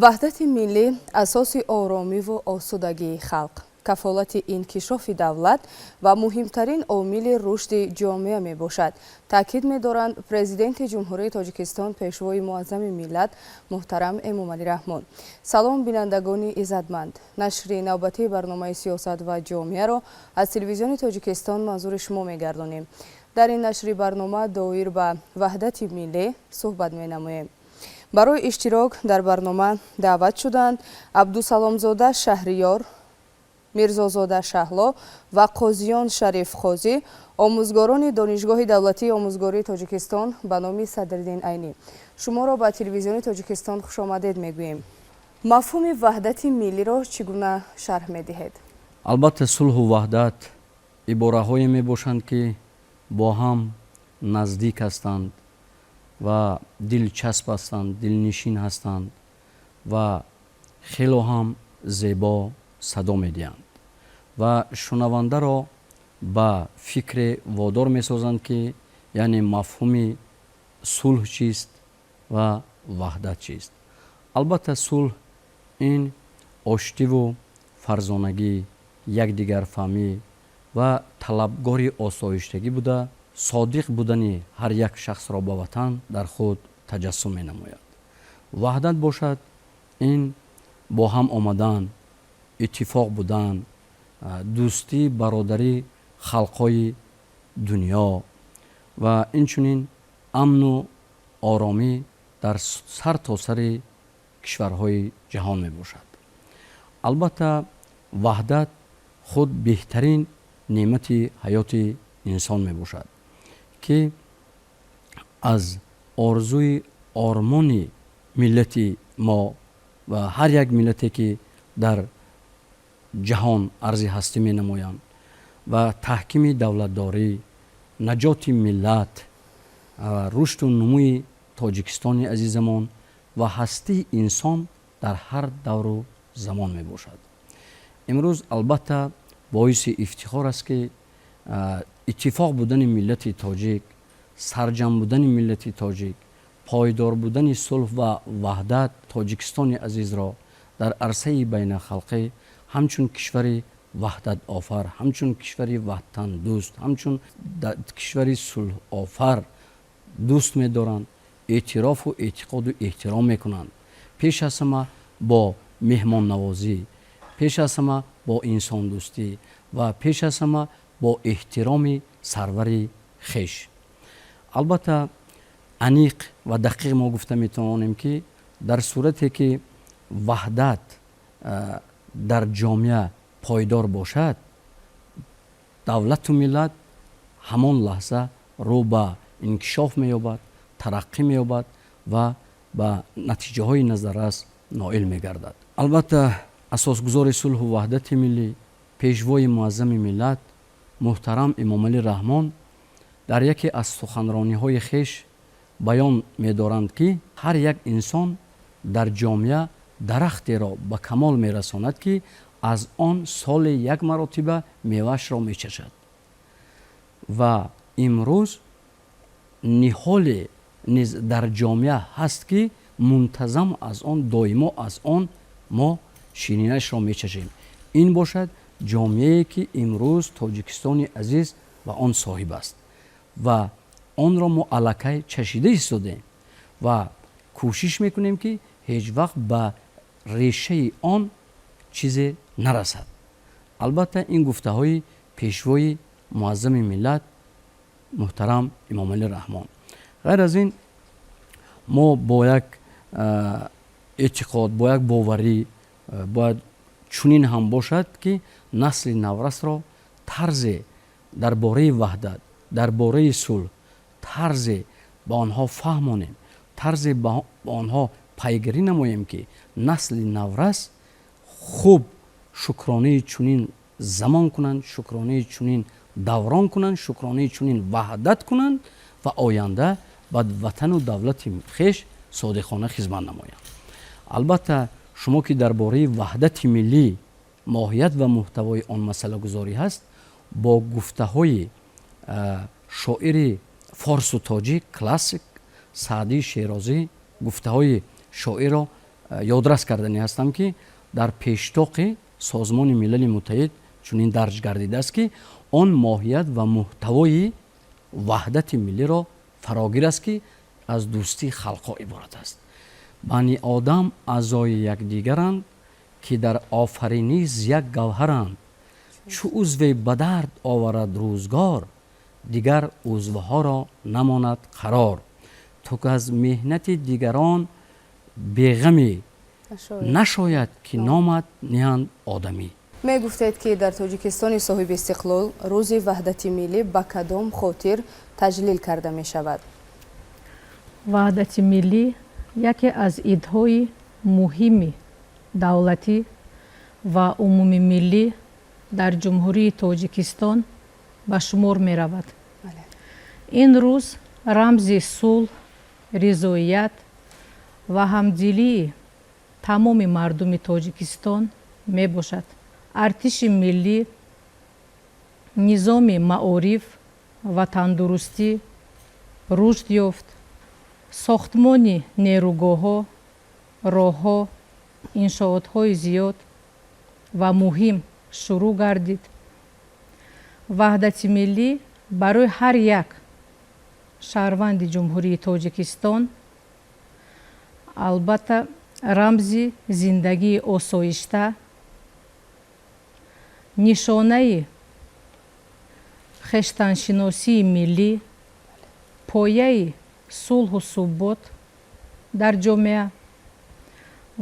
Ваҳдати миллӣ асоси оромиву осудагии халқ, кафолати инкишофи давлат ва муҳимтарин омили рушди ҷомеа мебошад, таъкид медоранд Президенти Ҷумҳурии Тоҷикистон, Пешвои муаззами миллат муҳтарам Эмомалӣ Раҳмон. Салом, бинандагони иззатманд! Нашри навбатии барномаи «Сиёсат ва ҷомеаро» аз Телевизиони Тоҷикистон манзури шумо мегардонем. Дар ин нашри барнома доир ба ваҳдати миллӣ суҳбат менамоем. Барои иштирок дар барнома даъват шуданд Абдусаломзода Шаҳриёр, Мирзозода Шаҳло ва Қозиён Шариф Қозӣ, омӯзгорони Донишгоҳи давлатии омӯзгории Тоҷикистон ба номи Садриддин Айнӣ. Шуморо ба Телевизиони Тоҷикистон хушомадед мегӯем. Мафҳуми ваҳдати миллиро чӣ гуна шарҳ медиҳед? Албатта, сулҳу ваҳдат ибораҳое мебошанд, ки бо ҳам наздик ҳастанд ва дилчасп ҳастанд, дилнишин ҳастанд ва хело ҳам зебо садо медиҳанд ва шунавандаро ба фикре водор месозанд, ки яъне мафҳуми сулҳ чист ва ваҳдат чист. Албатта, сулҳ ин оштиву фарзонагӣ, якдигарфаҳмӣ ва талабгори осоиштагӣ буда, содиқ будани ҳар як шахсро ба ватан дар худ таҷассум менамояд. Ваҳдат бошад, ин бо ҳам омадан, иттифоқ будан, дӯстӣ, бародарӣ халқҳои дунё ва инчунин амну оромӣ дар сар то сари кишварҳои ҷаҳон мебошад. Албатта, ваҳдат худ беҳтарин неъмати ҳаёти инсон мебошад, ки аз орзуи ормони миллати мо ва ҳар як миллате, ки дар ҷаҳон арзи ҳастӣ менамоянд, ва таҳкими давлатдорӣ, наҷоти миллат, рушду нумӯи Тоҷикистони азизамон ва ҳастии инсон дар ҳар давру замон мебошад. Имрӯз, албатта, боиси ифтихор аст, ки иттифоқ будани миллати тоҷик, сарҷамъ будани миллати тоҷик, пойдор будани сулҳ ва ваҳдат Тоҷикистони азизро дар арсаи байналхалқӣ ҳамчун кишвари ваҳдатофар, ҳамчун кишвари ватандӯст, ҳамчун кишвари сулҳофар дӯст медоранд, эътирофу эътиқоду эҳтиром мекунанд. Пеш аз ҳама бо меҳмоннавозӣ, пеш аз ҳама бо инсондӯстӣ ва пеш аз ҳама бо эҳтироми сарвари хеш. Албатта, аниқ ва дақиқ мо гуфта метавонем, ки дар сурате ки ваҳдат дар ҷомеа пойдор бошад, давлату миллат ҳамон лаҳза рӯ ба инкишоф меёбад, тараққӣ меёбад ва ба натиҷаҳои назаррас ноил мегардад. Албатта, асосгузори сулҳу ваҳдати миллӣ, Пешвои муаззами миллат муҳтарам Эмомалӣ Раҳмон дар яке аз суханрониҳои хеш баён медоранд, ки ҳар як инсон дар ҷомеа дарахтеро ба камол мерасонад, ки аз он соле як маротиба меваашро мечашад, ва имрӯз ниҳоле низ дар ҷомеа ҳаст, ки мунтазам аз он, доимо аз он мо ширинашро мечашем. Ин бошад ҷомеае, ки имрӯз Тоҷикистони азиз ба он соҳиб аст, ва онро мо аллакай чашида истодем ва кӯшиш мекунем, ки ҳеҷ вақт ба решаи он чизе нарасад. Албатта, ин гуфтаҳои Пешвои муаззами миллат муҳтарам Эмомалӣ Раҳмон. Ғайр аз ин, мо бо як эътиқод, бо як боварӣ бояд чунин ҳам бошад, ки насли наврасро тарзе дар бораи ваҳдат, дар бораи сулҳ тарзе ба онҳо фаҳмонем, тарзе ба онҳо пайгирӣ намоем, ки насли наврас хуб шукронаи чунин замон кунанд, шукронаи чунин даврон кунанд, шукронаи чунин ваҳдат кунанд ва оянда ба ватану давлати хеш содиқона хизмат намоянд. Албатта, шумо ки дар бораи ваҳдати миллӣ, моҳият ва муҳтавои он масъалагузорӣ ҳаст, бо гуфтаҳои шоири форсу тоҷик, классик Саъдии Шерозӣ, гуфтаҳои шоирро Ёдрас карданӣ ҳастам, ки дар пештоқи Созмони Милали Муттаҳид чунин дарҷ гардидааст, ки он моҳият ва муҳтавои ваҳдати миллиро фарогир аст, ки аз дӯстии халқҳо иборат аст. Бани одам аъзои якдигаранд, ки дар офариниш як гавҳаранд. Чу узве ба дард оварад рӯзгор, дигар узвҳоро намонад қарор. То ки аз меҳнати дигарон беғамӣ, нашояд ки номат ниҳанд одамӣ. Мегуфтед, ки дар Тоҷикистони соҳиби истиқлол Рӯзи ваҳдати миллӣ ба кадом хотир таҷлил карда мешавад? Ваҳдати миллӣ яке аз идҳои муҳими давлатӣ ва умумимиллӣ дар Ҷумҳурии Тоҷикистон ба шумор меравад. Ин рӯз рамзи сулҳ, ризоият ва ҳамдилии тамоми мардуми Тоҷикистон мебошад. Артиши миллӣ, низоми маориф ва тандурустӣ рушд ёфт, сохтмони нерӯгоҳҳо, роҳҳо, иншоотҳои зиёд ва муҳим шурӯъ гардид. Ваҳдати миллӣ барои ҳар як шаҳрванди Ҷумҳурии Тоҷикистон, албатта, рамзи зиндагии осоишта, нишонаи хештаншиносии миллӣ, пояи сулҳу субот дар ҷомеа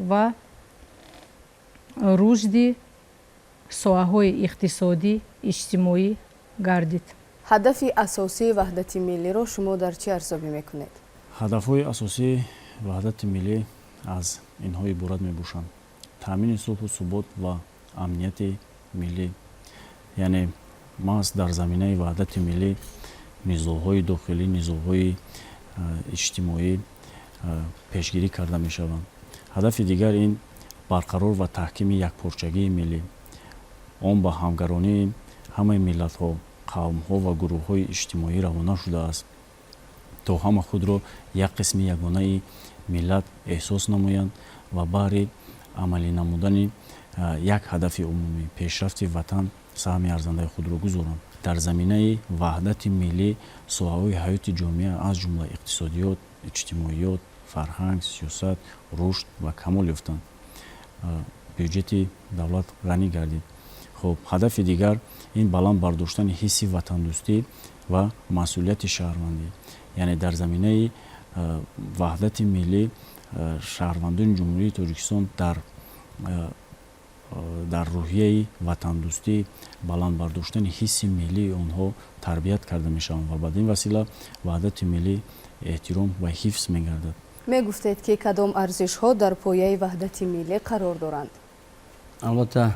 ва рушди соҳаҳои иқтисодӣ, иҷтимоӣ гардид. Ҳадафи асосии ваҳдати миллиро шумо дар чӣ арзёбӣ мекунед? Ҳадафҳои асосии ваҳдати миллӣ аз инҳо иборат мебошанд: таъмини сулҳу субот ва амнияти миллӣ, яъне маҳз дар заминаи ваҳдати миллӣ низоъҳои дохилӣ, низоъҳои иҷтимоӣ пешгирӣ карда мешаванд. Ҳадафи дигар ин барқарор ва таҳкими якпорчагии миллӣ. Он ба ҳамгаронии ҳамаи миллатҳо, қавмҳо ва гурӯҳҳои иҷтимоӣ равона шудааст, то ҳама худро як қисми ягонаи миллат эҳсос намоянд ва баҳри амалӣ намудани як ҳадафи умумӣ, пешрафти ватан, саҳми арзандаи худро гузоранд. Дар заминаи ваҳдати миллӣ соҳаҳои ҳаёти ҷомеа, аз ҷумла иқтисодиёт, иҷтимоиёт, фарҳанг, сиёсат рушд ва камол ёфтанд, бюҷети давлат ғанӣ гардид. Хуб, ҳадафи дигар ин баланд бардоштани ҳисси ватандӯстӣ ва масъулияти шаҳрвандӣ, яъне дар заминаи ваҳдати миллӣ шаҳрвандони Ҷумҳурии Тоҷикистон дар рӯҳияи ватандӯстӣ, баланд бардоштани ҳисси миллии онҳо тарбият карда мешаванд ва бад ин васила ваҳдати миллӣ эҳтиром ва ҳифз мегардад. Мегуфтед, ки кадом арзишҳо дар пояи ваҳдати миллӣ қарор доранд? Албатта,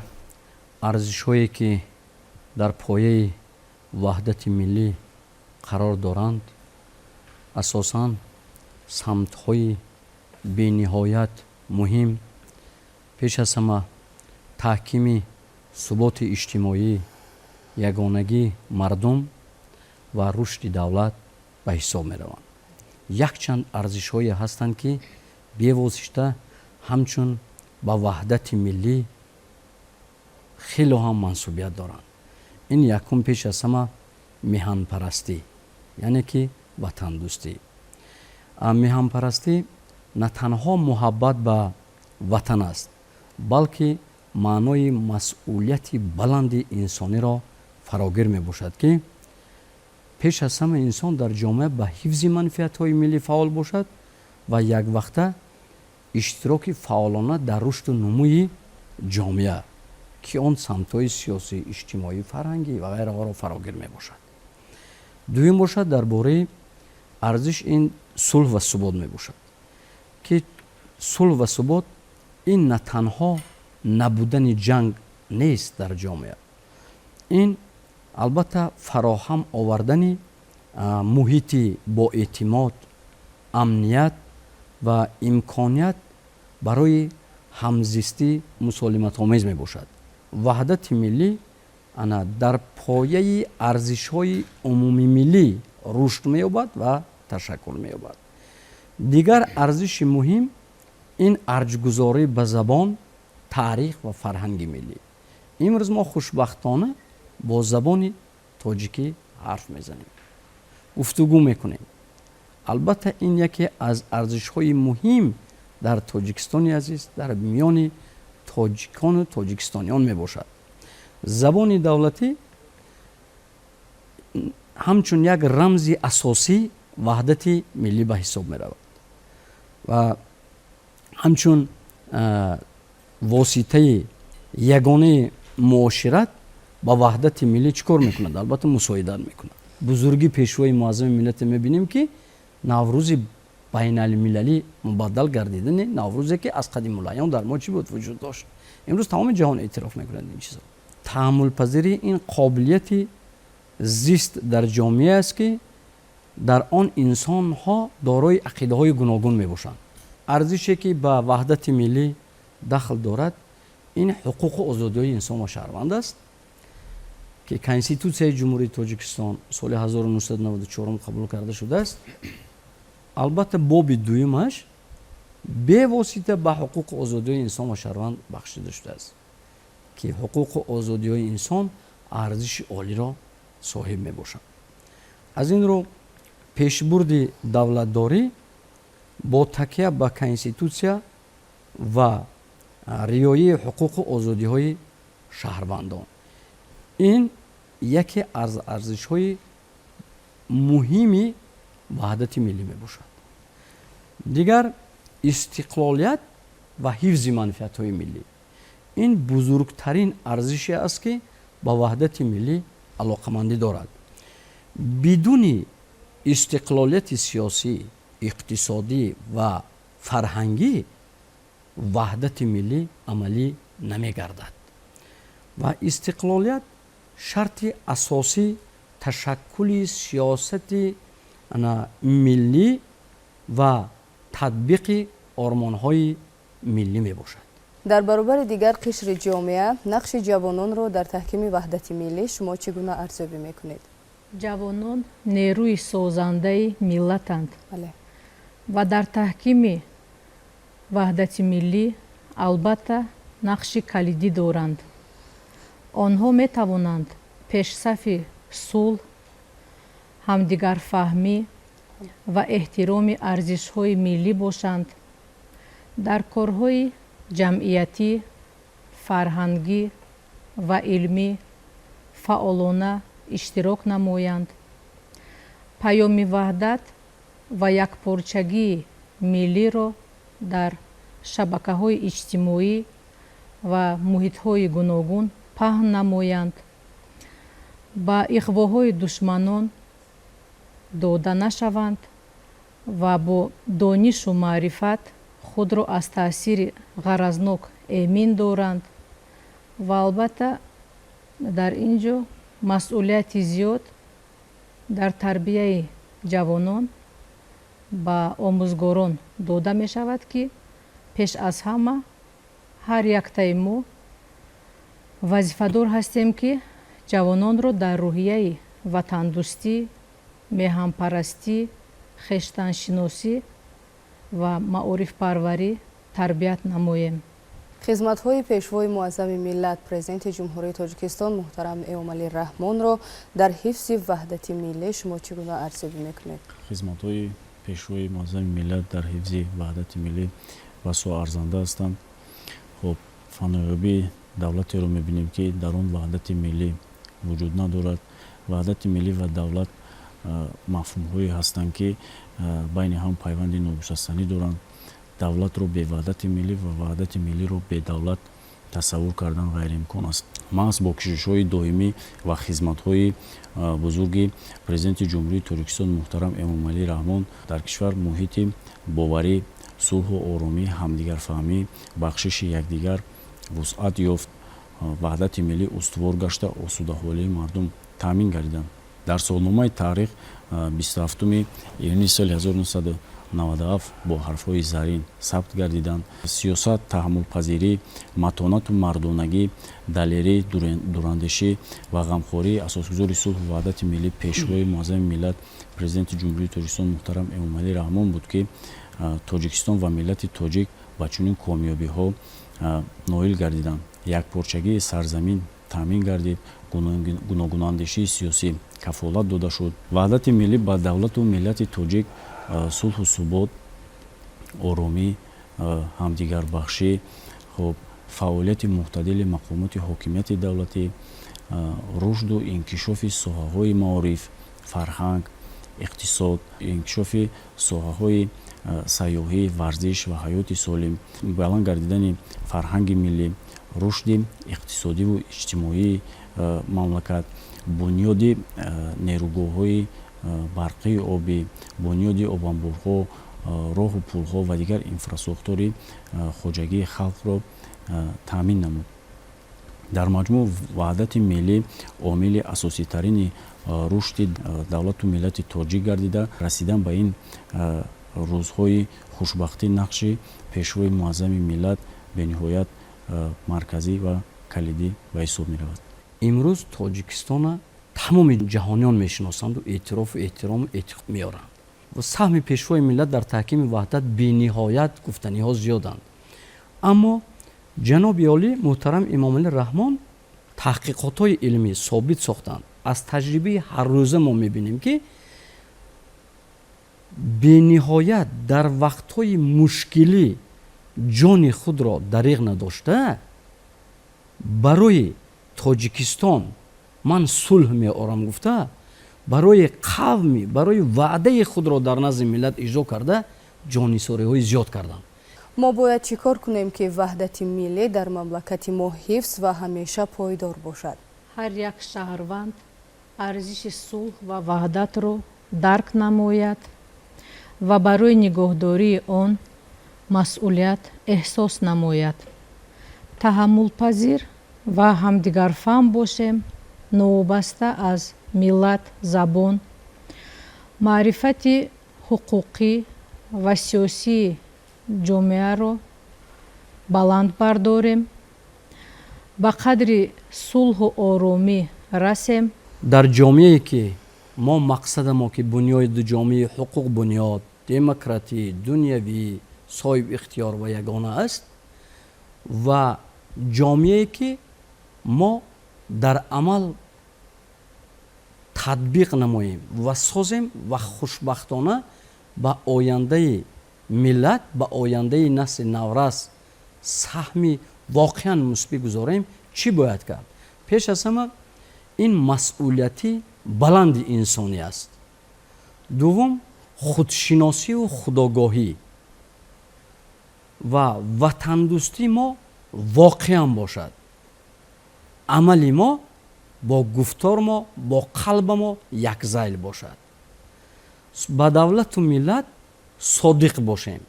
арзишҳое ки дар пояи ваҳдати миллӣ қарор доранд, асосан самтҳои бениҳоят муҳим, пеш аз ҳама таҳкими суботи иҷтимоӣ, ягонагии мардум ва рушди давлат ба ҳисоб мераванд. Якчанд арзишҳое ҳастанд, ки бевосита ҳамчун ба ваҳдати миллӣ хело ҳам мансубият доранд. Ин якум, пеш аз ҳама меҳанпарастӣ, яъне ки ватандӯстӣ. Меҳанпарастӣ на танҳо муҳаббат ба ватан аст, балки маънои масъулияти баланди инсониро фарогир мебошад, ки пеш аз ҳама инсон дар ҷомеа ба ҳифзи манфиатҳои миллӣ фаъол бошад ва яквақта иштироки фаъолона дар рушду нумӯи ҷомеа, ки он самтҳои сиёсӣ, иҷтимоӣ, фарҳангӣ ва ғайраҳоро фарогир мебошад. Дуюм бошад, дар бораи арзиш ин сулҳ ва субот мебошад, ки сулҳ ва субот ин на танҳо набудани ҷанг нест дар ҷомеа, ин албатта фароҳам овардани муҳити боэътимод, амният ва имконият барои ҳамзистӣ мусолиматомез мебошад. Ваҳдати миллӣ ана дар пояи арзишҳои умумимиллӣ рушд меёбад ва ташаккул меёбад. Дигар арзиши муҳим Ин арҷгузорӣ ба забон, таърих ва фарҳанги миллӣ. Имрӯз мо хушбахтона бо забони тоҷикӣ ҳарф мезанем, гуфтугӯ мекунем. Албатта, ин яке аз арзишҳои муҳим дар Тоҷикистони азиз, дар миёни тоҷикону тоҷикистониён мебошад. Забони давлатӣ ҳамчун як рамзи асосӣ ваҳдати миллӣ ба ҳисоб меравад ва ҳамчун воситаи ягонаи муошират ба ваҳдати миллӣ чӣ кор мекунад? Албатта, мусоидат мекунад. Бузургии Пешвои муаззами миллате мебинем, ки Наврӯзи байналмилалӣ мубаддал гардидани Наврӯзе, ки аз қадимулайём дар мо чӣ буд, вуҷуд дошт, имрӯз тамоми ҷаҳон эътироф мекунад ин чизо. Таҳаммулпазирӣ ин қобилияти зист дар ҷомеа аст, ки дар он инсонҳо дорои ақидаҳои гуногун мебошанд. Арзише, ки ба ваҳдати миллӣ дахл дорад, ин ҳуқуқу озодиҳои инсон ва шаҳрванд аст, ки Конститутсияи Ҷумҳурии Тоҷикистон соли 1994 қабул карда шудааст. Албатта, боби дуюмаш бевосита ба ҳуқуқу озодиҳои инсон ва шаҳрванд бахшида шудааст, ки ҳуқуқу озодиҳои инсон арзиши олиро соҳиб мебошанд. Аз ин рӯ, пешбурди давлатдорӣ бо такя ба Конститутсия ва риояи ҳуқуқу озодиҳои шаҳрвандон ин яке аз арзишҳои муҳими ваҳдати миллӣ мебошад. Дигар, истиқлолият ва ҳифзи манфиатҳои миллӣ ин бузургтарин арзише аст, ки ба ваҳдати миллӣ алоқамандӣ дорад. Бидуни истиқлолияти сиёсӣ, иқтисодӣ ва фарҳангӣ ваҳдати миллӣ амалӣ намегардад ва истиқлолият шарти асосӣ ташаккули сиёсати миллӣ ва татбиқи ормонҳои миллӣ мебошад. Дар баробари дигар қишри ҷомеа нақши ҷавононро дар таҳкими ваҳдати миллӣ шумо чӣ гуна арзёбӣ мекунед? Ҷавонон нерӯи созандаи миллатанд ва дар таҳкими ваҳдати миллӣ, албатта, нақши калидӣ доранд. Онҳо метавонанд пешсафи сулҳ, ҳамдигарфаҳмӣ ва эҳтироми арзишҳои миллӣ бошанд, дар корҳои ҷамъиятӣ, фарҳангӣ ва илмӣ фаъолона иштирок намоянд, паёми ваҳдат ва якпорчагии миллиро дар шабакаҳои иҷтимоӣ ва муҳитҳои гуногун паҳн намоянд, ба иғвоҳои душманон дода нашаванд ва бо донишу маърифат худро аз таъсири ғаразнок эмин доранд. Ва албатта, дар ин ҷо масъулияти зиёд дар тарбияи ҷавонон ба омӯзгорон дода мешавад, ки пеш аз ҳама ҳар яктаи мо вазифадор ҳастем, ки ҷавононро дар рӯҳияи ватандӯстӣ, меҳанпарастӣ, хештаншиносӣ ва маорифпарварӣ тарбият намоем. Хизматҳои Пешвои муаззами миллат, Президенти Ҷумҳурии Тоҷикистон муҳтарам Эмомалӣ Раҳмонро дар ҳифзи ваҳдати миллӣ шумо чӣ гуна арзёбӣ мекунед? Хизматҳои Пешвои муаззами миллат дар ҳифзи ваҳдати миллӣ басо арзанда ҳастанд. Хуб, фаноёбии давлатеро мебинем, ки дар он ваҳдати миллӣ вуҷуд надорад. Ваҳдати миллӣ ва давлат мафҳумҳое ҳастанд, ки байни ҳам пайванди ногусастанӣ доранд. Давлатро беваҳдати миллӣ ва ваҳдати миллиро бедавлат тасаввур кардан ғайриимкон аст. Маҳз бо кӯшишҳои доимӣ ва хизматҳои бузурги Президенти Ҷумҳурии Тоҷикистон муҳтарам Эмомалӣ Раҳмон дар кишвар муҳити боварӣ, сулҳу оромӣ, ҳамдигарфаҳмӣ, бахшиши якдигар вусъат ёфт, ваҳдати миллӣ устувор гашта, осудаҳолии мардум таъмин гардиданд. Дар солномаи таърих 27 июни соли 1997 бо ҳарфҳои зарин сабт гардиданд. Сиёсат, таҳаммулпазирӣ, матонату мардонагӣ, далерӣ, дурандешӣ ва ғамхории асосгузори сулҳу ваҳдати миллӣ, Пешвои муаззами миллат, Президенти Ҷумҳурии Тоҷикистон муҳтарам Эмомалӣ Раҳмон буд, ки Тоҷикистон ва миллати тоҷик Ба чунин комёбиҳо ноил гардиданд. Якпорчагии сарзамин таъмин гардид, гуногунандешии сиёсӣ кафолат дода шуд. Ваҳдати миллӣ ба давлату миллати тоҷик сулҳу субот, оромӣ, ҳамдигарбахшӣ, хуб, фаъолияти мӯътадили мақомоти ҳокимияти давлатӣ, рушду инкишофи соҳаҳои маориф, фарҳанг, иқтисод, инкишофи соҳаҳои сайёҳӣ, варзиш ва ҳаёти солим, баланд гардидани фарҳанги миллӣ, рушди иқтисодиву иҷтимоии мамлакат, бунёди нерӯгоҳҳои барқии обӣ, бунёди обанборҳо, роҳу пулҳо ва дигар инфрасохтори хоҷагии халқро таъмин намуд. Дар маҷмӯъ, ваҳдати миллӣ омили асоситарини рушди давлату миллати тоҷик гардида, расидан ба ин рӯзҳои хушбахтӣ нақши Пешвои муаззами миллат бениҳоят марказӣ ва калидӣ ба ҳисоб меравад. Имрӯз Тоҷикистона тамоми ҷаҳониён мешиносанду эътирофу эҳтирому эътиқод меоранд ва саҳми Пешвои миллат дар таҳкими ваҳдат бениҳоят гуфтаниҳо зиёданд. Аммо ҷаноби олӣ муҳтарам Эмомалӣ Раҳмон таҳқиқотҳои илмӣ собит сохтанд. Аз таҷрибаи ҳаррӯза мо мебинем, ки бениҳоят дар вақтҳои мушкилӣ ҷони худро дариғ надошта, барои Тоҷикистон ман сулҳ меорам гуфта, барои қавми, барои ваъдаи худро дар назди миллат иҷро карда, ҷоннисориҳои зиёд карданд. Мо бояд чӣ кор кунем, ки ваҳдати миллӣ дар мамлакати мо ҳифз ва ҳамеша пойдор бошад? Ҳар як шаҳрванд арзиши сулҳ ва ваҳдатро дарк намояд ва барои нигоҳдории он масъулият эҳсос намояд. Таҳаммулпазир ва ҳамдигарфаҳм бошем, новобаста аз миллат, забон. Маърифати ҳуқуқӣ ва сиёсии ҷомеаро баланд бардорем, ба қадри сулҳу оромӣ расем. Дар ҷомеае, ки мо мақсадамо, ки бунёди ҷомеаи ҳуқуқбунёд, демократӣ, дунявӣ, соҳиб ихтиёр ва ягона аст ва ҷомеае, ки мо дар амал татбиқ намоем ва созем ва хушбахтона ба ояндаи миллат, ба ояндаи насли наврас саҳми воқеан мусбӣ гузорем, чӣ бояд кард? Пеш аз ҳама, ин масъулияти баланди инсонӣ аст. Дуввум, худшиносию худогоҳӣ ва ватандӯстии мо воқеан бошад, амали мо бо гуфтор мо, бо қалба мо якзайл бошад, ба давлату миллат содиқ бошем,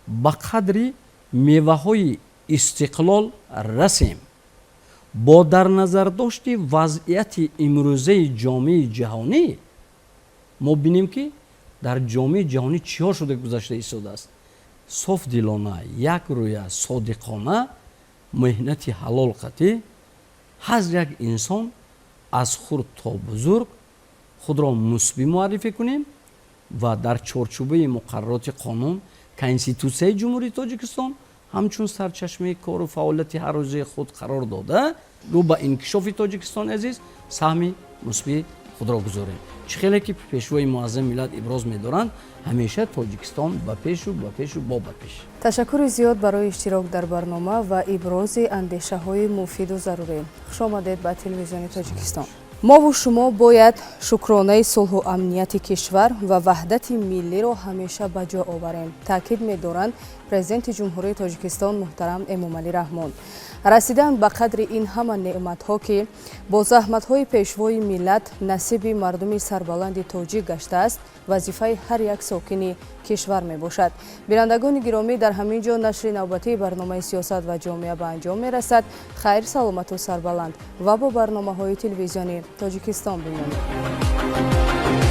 ба қадри меваҳои истиқлол расем. Бо дар назардошти вазъияти имрӯзаи ҷомеаи ҷаҳонӣ мо бинем, ки дар ҷомеаи ҷаҳонӣ чиҳо шуда гузашта истодааст. Софдилона, якрӯя, содиқона, меҳнати ҳалол қатӣ ҳар як инсон аз хурд то бузург худро мусбӣ муаррифӣ кунем ва дар чорчӯбаи муқаррароти қонун, Конститутсияи Ҷумҳурии Тоҷикистон ҳамчун сарчашмаи кору фаъолияти ҳаррӯзаи худ қарор дода, рӯ ба инкишофи Тоҷикистони азиз саҳми мусбии худро гузорем. Чӣ хеле ки Пешвои муаззами миллат иброз медоранд: ҳамеша Тоҷикистон ба пешу, ба пешу, бо ба пеш. Ташаккури зиёд барои иштирок дар барнома ва ибрози андешаҳои муфиду зарурӣ. Хушомадед ба Телевизиони Тоҷикистон. Мову шумо бояд шукронаи сулҳу амнияти кишвар ва ваҳдати миллиро ҳамеша ба ҷо оварем, таъкид медоранд Президенти Ҷумҳурии Тоҷикистон муҳтарам Эмомалӣ Раҳмон. Расидан ба қадри ин ҳама неъматҳо, ки бо заҳматҳои Пешвои миллат насиби мардуми сарбаланди тоҷик гаштааст, вазифаи ҳар як сокини кишвар мебошад. Бинандагони гиромӣ, дар ҳамин ҷо нашри навбатии барномаи «Сиёсат ва ҷомеа» ба анҷом мерасад. Хайр, саломату сарбаланд ва бо барномаҳои Телевизиони Тоҷикистон бимонед.